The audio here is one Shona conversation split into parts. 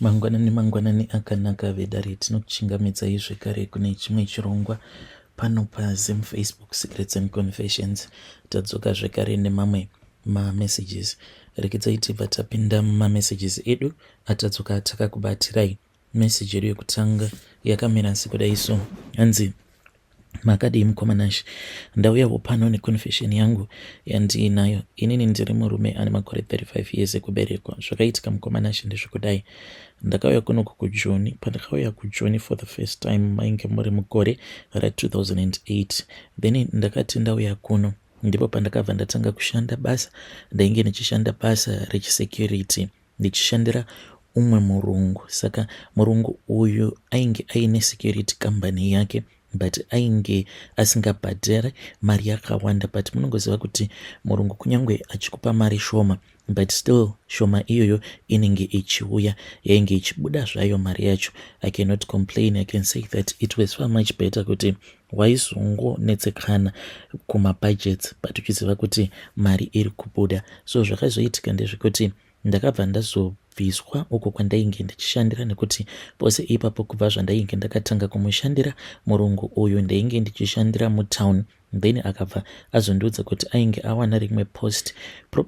Mangwanani mangwanani akanaka vedare tinokuchingamidzai zvekare kune chimwe chirongwa pano paZim Facebook Secrets and Confessions. Tadzoka zvekare nemamwe mamessages. Rekedzai tibva tapinda mumamessages edu atadzoka takakubatirai. Message yedu yekutanga yakamira sekudai so hanzi Makadii mukoma Nash? Ndauyawo pano neconfession yangu yandiinayo. Inini ndiri murume ane makore 35 years ekuberekwa. Zvakaitika mukoma Nash ndezvekudai. Ndakauya kunoku kuJoni. Pandakauya kuJoni for the first time mainge muri mugore ra 2008. Then ndakati ndauya kuno ndipo pandakabva ndatanga kushanda basa. Ndainge ndichishanda basa rechisecurity. ndichishandira umwe murungu saka murungu uyu ainge aine security company yake but ainge asingabhadhare mari yakawanda but munongoziva kuti murungu kunyange achikupa mari shoma but still shoma iyoyo inenge ichiuya yainge ichibuda zvayo mari yacho. I cannot complain. I can say that it was far much better kuti waizongonetsekana kumabudgets but uchiziva kuti mari iri kubuda. So zvakazoitika ndezvekuti ndakabva ndazobviswa uko kwandainge ndichishandira nekuti pose ipapo kubva zvandainge ndakatanga kumushandira murungu uyu ndainge ndichishandira mutown. Then akabva azondiudza kuti ainge awana rimwe post.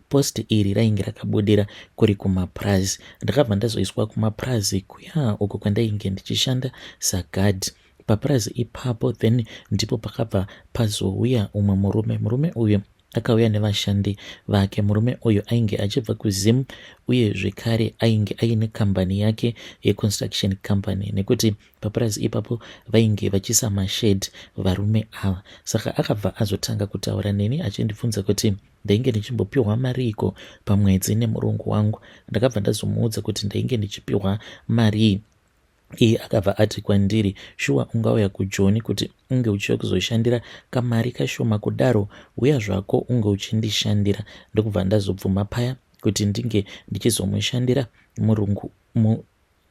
Post iri rainge rakabudira kuri kumapurazi. Ndakabva ndazoiswa kumapurazi kuya uko kwandainge ndichishanda saguard papurazi ipapo. Then ndipo pakabva pazouya umwe murume. Murume uyu akauya nevashandi vake. Murume uyu ainge achibva kuZim uye zvekare ainge aine kambani yake yeconstruction company nekuti papurazi ipapo vainge vachiisa mashed varume ava. Saka akabva azotanga kutaura neni achindibvunza kuti ndainge ndichimbopiwa mariiko pamwedzi nemurungu wangu. Ndakabva ndazomuudza kuti ndainge ndichipiwa marii. Iye akabva ati kwandiri, shuwa ungauya kuJoni kuti unge uchiuya kuzoshandira kamari kashoma kudaro, huya zvako unge uchindishandira. Ndokubva ndazobvuma paya kuti ndinge ndichizomushandira murungu mu,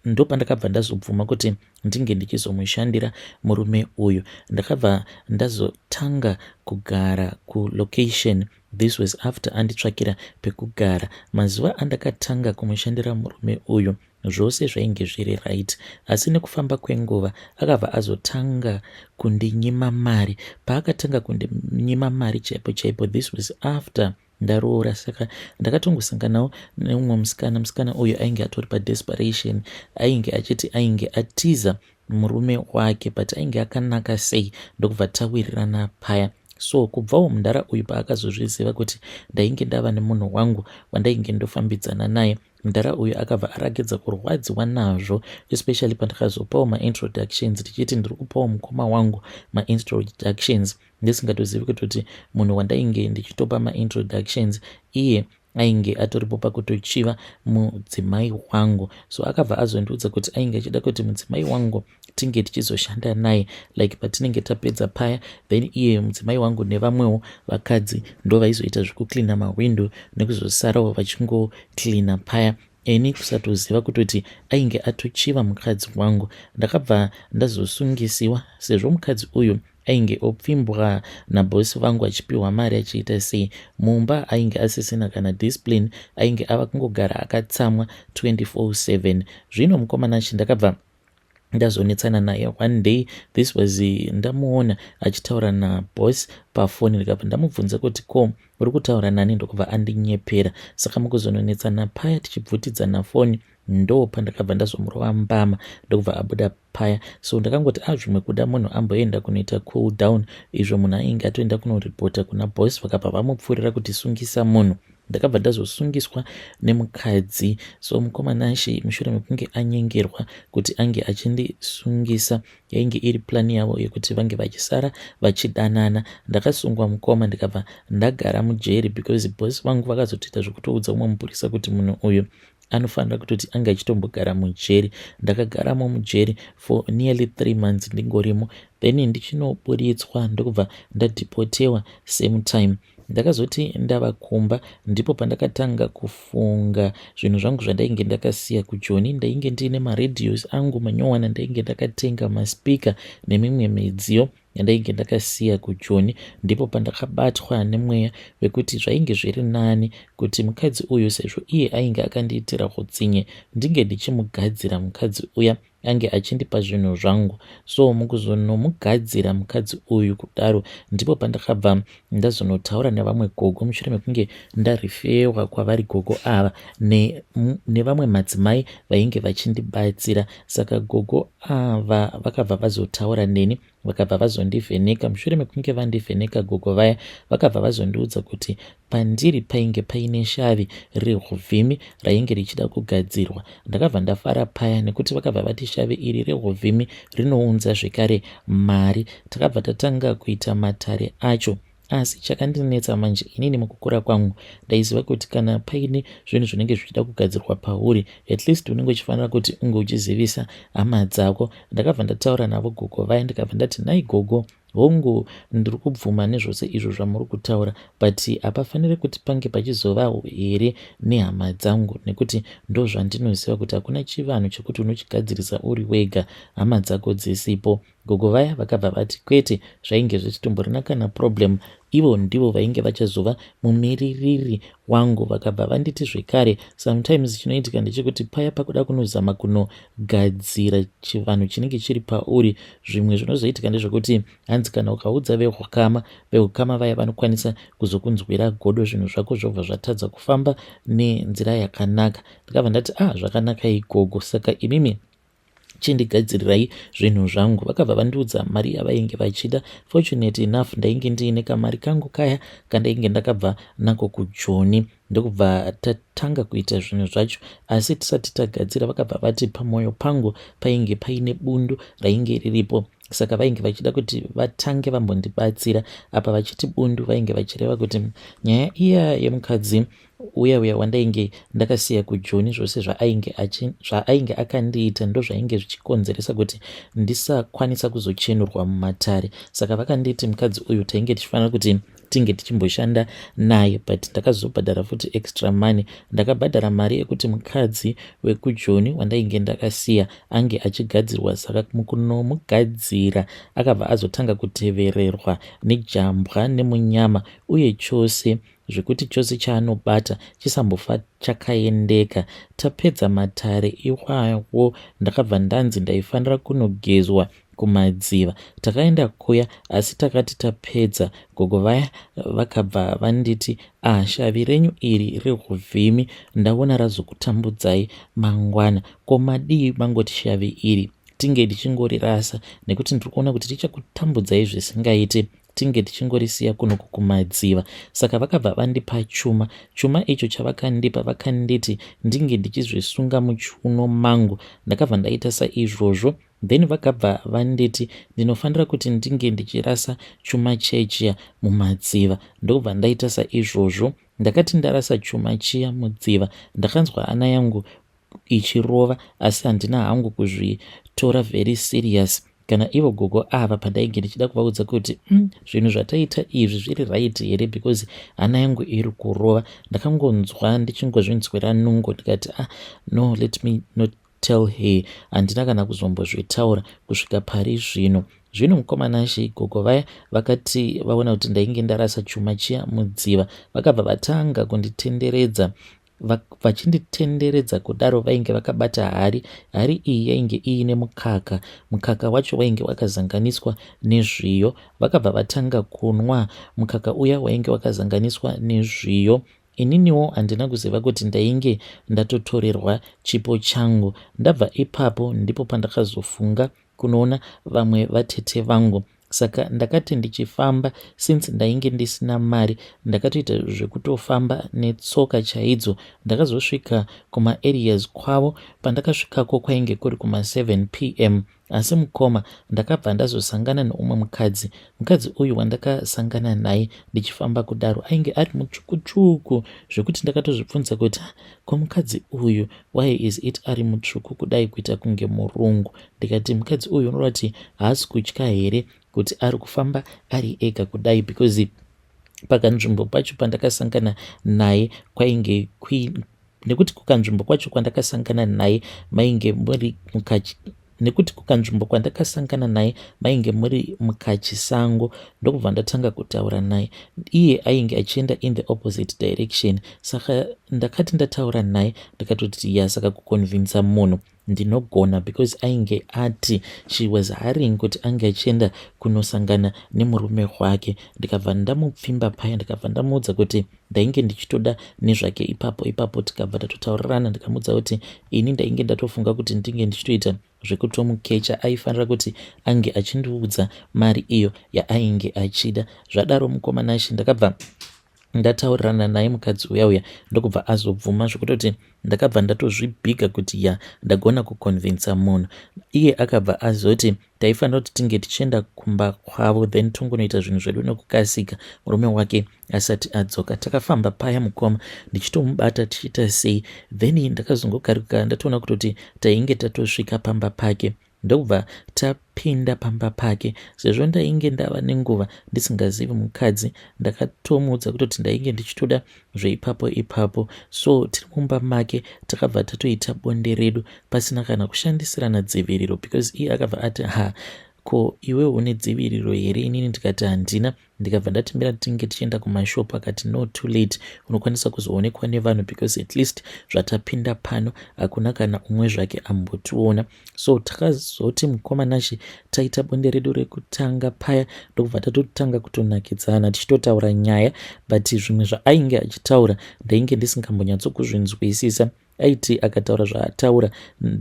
ndopandakabva ndazobvuma kuti ndinge ndichizomushandira murume uyu. Ndakabva ndazotanga kugara kulocation. This was after anditsvakira pekugara. Mazuva andakatanga kumushandira murume uyu zvose zvainge zviri right asi nekufamba kwenguva akabva azotanga kundinyima mari. Paakatanga kundinyima mari chaipo chaipo, this was after ndaroora, saka ndakatongosanganawo neumwe musikana. Musikana uyu ainge atori padesperation, ainge achiti ainge atiza murume wake but ainge akanaka sei, ndokubva tawirirana paya. So kubvawo mudhara uyu paakazozviziva kuti ndainge ndava nemunhu wangu wandainge ndofambidzana naye, mudhara uyu akabva arakidza kurwadziwa nazvo, especially pandakazopawo maintroductions tichiti ndiri kupawo mukoma wangu maintroductions, ndisingatozivi kutoti munhu wandainge ndichitopa maintroductions iye ainge atoripo pakutochiva mudzimai wangu. So akabva azondiudza kuti ainge achida kuti mudzimai wangu tinge tichizoshanda naye, like patinenge tapedza paya, then iye mudzimai wangu nevamwewo vakadzi ndo vaizoita zvekucleana mahwindo nekuzosarawo vachingocleana paya. Ini kusatoziva kutoti ainge atochiva mukadzi wangu. Ndakabva ndazosungisiwa sezvo mukadzi uyu ainge opfimbwa naboss vangu achipiwa mari achiita sei. Mumba ainge asisina kana discipline, ainge ava kungogara akatsamwa 24/7. Zvino mukomana chi ndakabva ndazonetsana naye one day. This was ndamuona achitaura naboss pafoni, ndikabva ndamubvunza kuti ko uri kutaura nani, ndokubva andinyepera. Saka mukuzononetsana paya tichibvutidzana foni, ndo pandakabva ndazomurova mbama, ndokubva abuda paya. So ndakangoti a zvimwe kuda munhu amboenda kunoita cool down, izvo munhu ainge atoenda kunoripota kuna boss, vakabva vamupfuurira kuti sungisa munhu. Ndakabva ndazosungiswa nemukadzi. So mukoma Nashi, mushure mekunge anyengerwa kuti ange achindisungisa, yainge iri plani yavo yekuti vange vachisara vachidanana. Ndakasungwa mukoma, ndikabva ndagara mujeri because boss vangu vakazotoita zvekutoudza umwe mupurisa kuti munhu uyu anofanira kutoti ange achitombogara mujeri. Ndakagaramo mujeri for nearly 3 months ndingorimo, then ndichinoburitswa ndokubva ndadhipotewa same time. Ndakazoti ndava kumba ndipo pandakatanga kufunga zvinhu zvangu zvandainge ndakasiya kuJoni. Ndainge ndiine maradios angu manyowana, ndainge ndakatenga maspeaker nemimwe midziyo. yandainge ndakasiya kuJoni. Ndipo pandakabatwa nemweya wekuti zvainge zviri nani kuti mukadzi uyu sezvo iye ainge akandiitira hutsinye ndinge ndichimugadzira mukadzi uya ange achindipa zvinhu zvangu. So mukuzonomugadzira mukadzi uyu kudaro ndipo pandakabva ndazonotaura nevamwe gogo mushure mekunge ndarifewa kwavari gogo ava nevamwe ne madzimai vainge vachindibatsira. Saka gogo ava vakabva vazotaura neni vakabva vazondivheneka. Mushure mekunge vandivheneka gogo vaya vakabva vazondiudza kuti pandiri painge paine shavi rehuvhimi rainge richida kugadzirwa. Ndakabva ndafara paya nekuti vakabva vati shavi iri rehuvhimi rinounza zvekare mari. Takabva tatanga kuita matare acho. Asi chakandinetsa manje inini mukukura kwangu ndaiziva kuti kana paine zvinhu zvinenge zvichida kugadzirwa pauri at least unenge uchifanira kuti unge uchizivisa hama dzako. Ndakabva ndataura navo gogo vaya ndikabva ndati nhai gogo hongu ndiri kubvuma nezvose izvo zvamuri kutaura but hapafaniri kuti pange pachizova here nehama dzangu nekuti ndozvandinoziva kuti hakuna chivanhu chekuti unochigadzirisa uri wega hama dzako dzisipo. Gogo vaya vakabva vati kwete zvainge zvichitomborina kana problem ivo ndivo vainge vachazova mumiririri wangu. Vakabva vanditi zvekare sometimes chinoitika ndechekuti paya pakuda kunozama kunogadzira chivanhu chinenge chiri pauri zvimwe zvinozoitika ndezvekuti hanzi kana ukaudza vehukama vehukama vaya vanokwanisa kuzokunzwira godo zvinhu zvako zvobva zvatadza kufamba nenzira yakanaka. Ndakabva ndati ah zvakanaka igogo saka imimi chindigadzirirai zvinhu zvangu. Vakabva vandiudza mari yavainge vachida. Fortunate enough ndainge ndiine kamari kangu kaya kandainge ndakabva nako kuJoni ndokubva tatanga kuita zvinhu zvacho. Asi tisati tagadzira vakabva vati pamwoyo pangu painge paine bundu rainge riripo saka vainge vachida kuti vatange vambondibatsira. Apa vachiti bundu vainge vachireva kuti nyaya iya yemukadzi uya uya wandainge ndakasiya kuJoni zvose zvaainge zvaainge akandiita ndozvainge zvichikonzeresa kuti ndisakwanisa kuzochenurwa mumatare. Saka vakanditi mukadzi uyu tainge tichifanira kuti tinge tichimboshanda naye but ndakazobhadhara futi extra money. Ndakabhadhara mari yekuti mukadzi wekuJoni wandainge ndakasiya ange achigadzirwa saka mukunomugadzira akabva azotanga kutevererwa nejambwa nemunyama uye chose zvekuti chose chaanobata chisambofa chakaendeka. Tapedza matare iwawo ndakabva ndanzi ndaifanira kunogezwa kumadziva. Takaenda kuya asi takati tapedza gogo vaya vakabva vanditi ah shavi renyu iri rehuvhimi ndaona razokutambudzai mangwana. Ko madii mangoti shavi iri tinge tichingorirasa nekuti ndiri kuona kuti richakutambudzai zvisingaite. Tinge tichingorisiya kunoku kumadziva. Saka vakabva vandipa chuma. Chuma icho chavakandipa vakanditi ndinge ndichizvisunga muchiuno mangu. Ndakabva ndaita saizvozvo then vakabva vanditi ndinofanira kuti ndinge ndichirasa chuma chechiya mumadziva. Ndokubva ndaita saizvozvo. Ndakati ndarasa chuma chiya mudziva ndakanzwa hana yangu ichirova asi handina hangu kuzvitora very serious. Kana ivo gogo ava pandainge ndichida kuvaudza kuti zvinhu zvataita izvi zviri right here because hana yangu iri kurova. Ndakangonzwa ndichingozvinzwira nungo ndikati ah no let me not tell her. Handina kana kuzombozvitaura kusvika pari zvino. Zvino mukoma Nashe gogo vaya vakati vaona kuti ndainge ndarasa chuma chiya mudziva vakabva vatanga kunditenderedza vachinditenderedza kudaro vainge vakabata hari. Hari iyi yainge iine mukaka. Mukaka wacho wainge wakazanganiswa nezviyo. Vakabva vatanga kunwa mukaka uya wainge wakazanganiswa nezviyo. Ininiwo handina kuziva kuti ndainge ndatotorerwa chipo changu. Ndabva ipapo ndipo pandakazofunga kunoona vamwe vatete vangu. Saka ndakati ndichifamba since ndainge ndisina mari ndakatoita zvekutofamba netsoka chaidzo. Ndakazosvika kumaareas kwavo. Pandakasvikako kwainge kuri kuma7 pm. Asi mukoma ndakabva ndazosangana neumwe mukadzi. Mukadzi uyu wandakasangana naye ndichifamba kudaro ainge ari mutsvuku-tsvuku zvekuti ndakatozvibvunza kuti ko mukadzi uyu why is it ari mutsvuku kudai kuita kunge murungu. Ndikati mukadzi uyu unoreva kuti haasi kutya here kuti ari kufamba ari ega kudai because pakanzvimbo pacho pandakasangana naye kwainge nekuti kukanzvimbo kwacho kwandakasangana naye mainge muri Nekuti kukanzvimbo kwandakasangana naye mainge muri mukachisango, ndokubva ndatanga kutaura naye. Iye ainge achienda in the opposite direction, saka ndakati ndataura naye ndikatoti ya, saka kuconvinsa munhu ndinogona, because ainge ati she was hurrying kuti ange achienda kunosangana nemurume wake. Ndikabva ndamupfimba paya, ndikabva ndamuudza kuti ndainge ndichitoda nezvake ipapo ipapo. Tikabva tatotaurirana, ndikamuudza kuti ini ndainge ndatofunga kuti ndinge ndichitoita zvekutomukecha, aifanira kuti ange achindiudza mari iyo yaainge achida. Zvadaro, mukoma Nashe, ndakabva ndataurirana naye mukadzi uya uya, ndokubva azobvuma, zvekutoti ndakabva ndatozvibhiga kuti ya, ndagona kuconvinsa munhu. Iye akabva azoti taifanira kuti tinge tichienda kumba kwavo, then tongonoita zvinhu zvedu nekukasika murume wake asati adzoka. Takafamba paya, mukoma, ndichitomubata tichiita sei, then ndakazongokaruka ndatoona kutoti tainge tatosvika pamba pake, ndokubva tapinda pamba pake. Sezvo ndainge ndava nenguva ndisingazivi mukadzi, ndakatomuudza kutoti ndainge ndichitoda zveipapo ipapo. So tiri mumba make takabva tatoita bonde redu pasina kana kushandisirana dziviriro, because iye akabva ati, "Ha, ko iwe une dziviriro here?" Inini ndikati handina. Ndikabva ndatimbira tinge tichienda kumashopu. Akati, "No, too late, unokwanisa kuzoonekwa nevanhu, because at least zvatapinda pano hakuna kana umwe zvake ambotiona." So takazoti, mukoma Nashe, taita bonde redu rekutanga paya, ndokubva tatotanga kutonakidzana tichitotaura nyaya, but zvimwe zvaainge achitaura ndainge ndisingambonyatsokuzvinzwisisa. Aiti akataura zvaataura,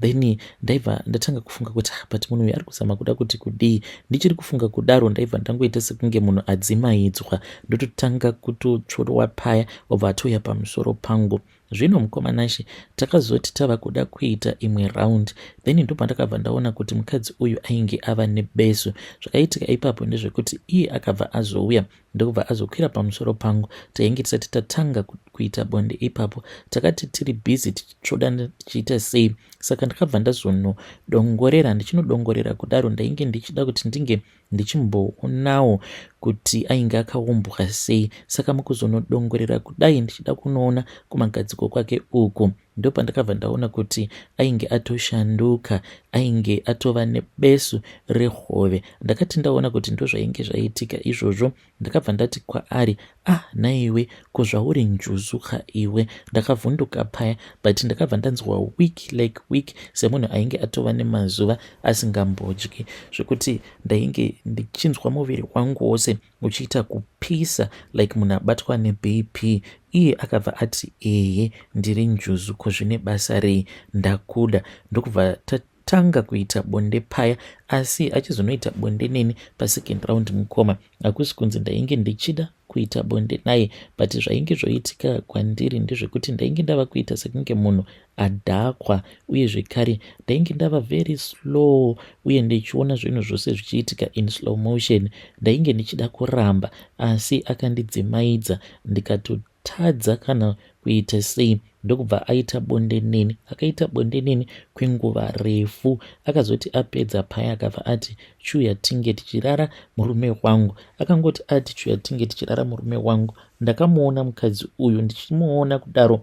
then ndaibva ndatanga kufunga kuti, ah, but munhu uyu ari kuzama kuda kuti kudii? Ndichiri kufunga kudaro, ndaibva ndangoita sekunge munhu adzimaidzwa, ndototanga kutotsvorwa paya, obva atouya pamusoro pangu. Zvino, mukoma Nashe, takazoti tava kuda kuita imwe round, then ndopandakabva ndaona kuti mukadzi uyu ainge ava nebesu. Zvakaitika ipapo ndezvekuti iye akabva azouya, ndokubva azokwira pamusoro pangu. Tainge tisati tatanga kuita bonde ipapo, takati tiri busy tichitsvoda tichiita sei, saka ndakabva ndazonodongorera. Ndichinodongorera kudaro, ndainge ndichida kuti ndinge ndichimboonawo kuti ainge akaumbwa sei. Saka mukuzonodongorera kudai, ndichida kunoona kumagadziko kwake uku, ndopandakabva ndaona kuti ainge atoshanduka, ainge atova nebesu rehove. Ndakati ndaona kuti ndozvainge zvaitika izvozvo, ndakabva ndati kwaari, "Ah, naiwe, ko zvauri njuzuka iwe?" Ndakavhunduka paya, but ndakabva ndanzwa weak, like weak semunhu ainge atova nemazuva asingambodyi, zvekuti ndainge ndichinzwa muviri wangu wose uchiita kupisa like munhu abatwa neBP. Iye akabva ati, "Ehe, ndiri njuzu, ko zvine basa rei? Ndakuda." Ndokubva tatanga kuita bonde paya, asi achizonoita bonde neni pasecond round, mukoma, hakusi kunzi ndainge ndichida kuita bonde naye, but zvainge zvoitika kwandiri ndezvekuti ndainge ndava kuita sekunge munhu adhakwa, uye zvekare ndainge ndava very slow, uye ndichiona zvinhu zvose zvichiitika in slow motion. Ndainge ndichida kuramba, asi akandidzimaidza, ndikatotadza kana kuita sei, ndokubva aita bonde neni. Akaita bonde neni kwenguva refu. Akazoti apedza paya, akabva ati, "Chiuya tinge tichirara, murume wangu." Akangoti ati, "Chiuya tinge tichirara, murume wangu," ndakamuona mukadzi uyu. Ndichimuona kudaro,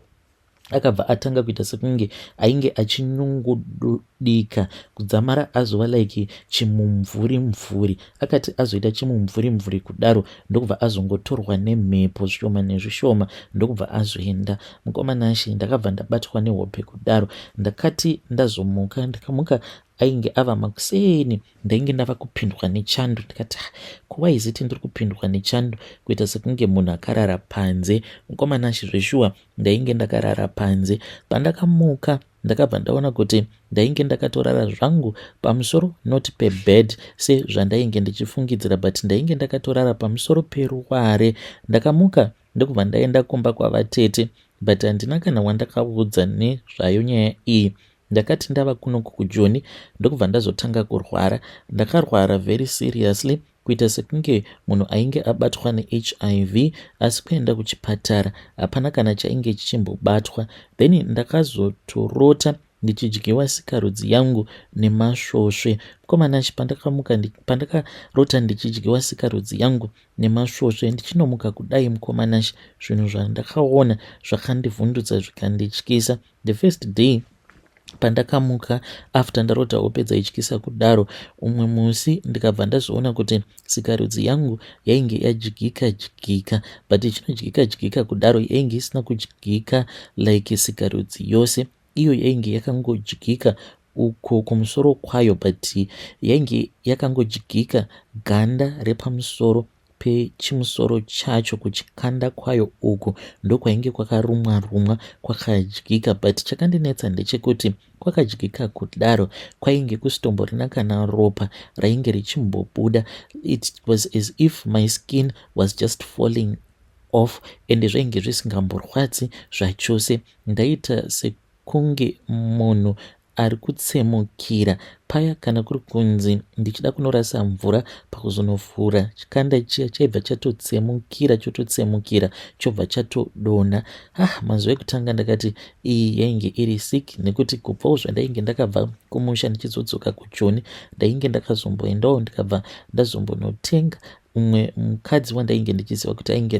akabva atanga kuita sekunge ainge achinyungudika kudzamara azova like chimumvuri mvuri. Akati azoita chimumvuri mvuri kudaro, ndokubva azongotorwa nemhepo zvishoma nezvishoma, ndokubva azoenda. Mukoma Nashe, ndakabva ndabatwa nehope kudaro. Ndakati ndazomuka, ndakamuka ainge ava makuseni. Ndainge ndava kupindwa nechando. Ndikati, ah, kuwaiziti ndiri kupindwa nechando kuita sekunge munhu akarara panze? Mukoma Nashe, zveshuwa ndainge ndakarara panze. Pandakamuka, ndakabva ndaona kuti ndainge ndakatorara zvangu pamusoro, not pebed sezvandainge ndichifungidzira, but ndainge ndakatorara pamusoro peruware. Ndakamuka, ndokubva ndaenda kumba kwavatete, but handina kana wandakaudza nezvayo nyaya iyi. Ndakati ndava kunoku kuJoni, ndokubva ndazotanga kurwara. Ndakarwara very seriously, kuita sekunge munhu ainge abatwa neHIV, asi kuenda kuchipatara hapana kana chainge chichimbobatwa. Then ndakazotorota ndichidyiwa sikarudzi yangu nemasvosve. Mukoma Nashe, pandakamuka, pandakarota ndichidyiwa sikarudzi yangu nemasvosve, ndichinomuka kudai, mukoma Nashe, zvinhu zvandakaona zvakandivhundutsa zvikandityisa. The first day Pandakamuka after ndarota hope dzaityisa kudaro umwe musi ndikabva ndazoona kuti sikarudzi yangu yainge yadyika dyika but ichinodyika dyika kudaro yainge isina kudyika like sikarudzi yose iyo yainge yakangodyika uko kumusoro kwayo but yainge yakangodyika ganda repamusoro pechimusoro chacho kuchikanda kwayo uku ndokwainge kwakarumwa rumwa kwakadyika but chakandinetsa ndechekuti kwakadyika kudaro kwainge kusitomborina kana ropa rainge richimbobuda. It was as if my skin was just falling off ende zvainge zvisingamborwadzi zvachose. Ndaita sekunge munhu ari kutsemukira paya kana kuri kunzi ndichida kunorasa mvura pakuzonovhura chikanda chiya chaibva chatotsemukira chototsemukira chobva chatodonha. Ah, mazuva ekutanga ndakati iyi yainge iri sick nekuti kubvawo zvandainge ndakabva kumusha ndichizodzoka kujoni ndainge ndakazomboendawo ndikabva ndazombonotenga umwe mukadzi wandainge ndichiziva kuti ainge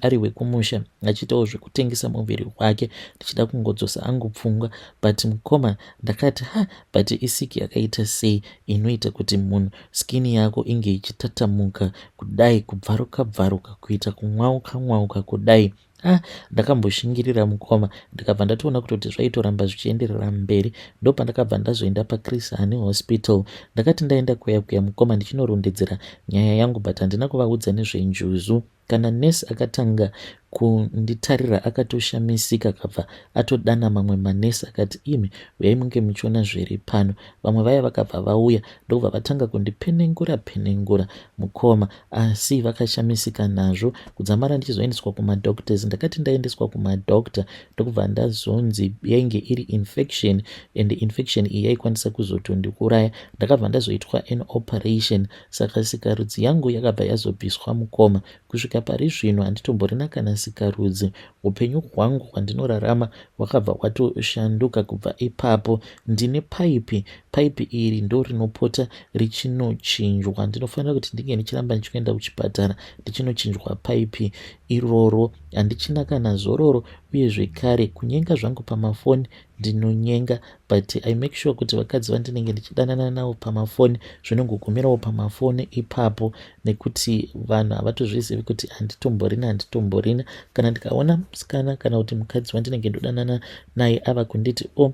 ari wekumusha achiitawo zvekutengesa muviri wake ndichida kungodzosa angu pfungwa but mukoma ndakati ha but isiki yakaita sei inoita kuti munhu skin yako inge ichitatamuka kudai kubvaruka bvaruka kuita kumwauka mwauka kudai. Ah, ndakamboshingirira mukoma ndikabva ndatoona kutoti zvaitoramba zvichienderera mberi ndopandakabva ndazoenda paChris Hani Hospital. Ndakati ndaenda kuya kuya mukoma ndichinorondedzera nyaya yangu but handina kuvaudza nezvenjuzu. Kana nurse akatanga kunditarira akatoshamisika akabva atodana mamwe manurse akati imi uyai munge muchiona zviri pano. Vamwe vaya vakabva vauya ndokubva vatanga kundipenengura penengura mukoma asi vakashamisika nazvo kudzamara ndichizoendeswa kumadoctors. Ndakati ndaendeswa kumadoctor ndokubva ndazonzi yainge iri infection and infection iyi yaikwanisa kuzotondiuraya. Ndakabva ndazoitwa an operation saka sikarudzi yangu yakabva yazobviswa mukoma. Kusvika pari zvino handitomborina kana sikarudzi. Upenyu hwangu hwandinorarama hwakabva hwatoshanduka kubva ipapo. Ndine paipi, paipi iri ndorinopota richinochinjwa. Ndinofanira kuti ndinge ndichiramba ndichikuenda kuchipatara ndichinochinjwa paipi iroro. Handichina kana zororo uye zvekare kunyenga zvangu pamafoni ndinonyenga but I make sure kuti vakadzi vandinenge ndichidanana navo pamafoni zvinongogumirawo pamafoni ipapo nekuti vanhu havatozvizivi kuti handitomborina handitomborina. Kana ndikaona musikana kana kuti mukadzi wandinenge ndodanana naye ava kunditi o oh,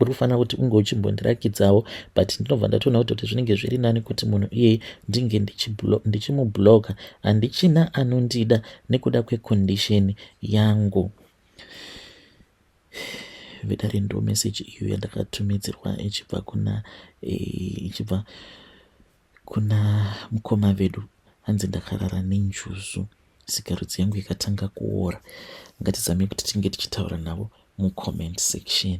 uri kufanira kuti unge uchimbondirakidzawo but ndinobva ndatoona kuti kuti zvinenge zviri nani kuti munhu iyeye ndinge ndichimubloka. Handichina anondida nekuda kwecondition yangu. Vedare ndo message iyo yandakatumidzirwa ichibva kuna eh, ichibva kuna mukoma vedu hanzi ndakarara nenjuzu sikarudzi yangu ikatanga kuora. Ngatizamei kuti tinge tichitaura navo mucomment section.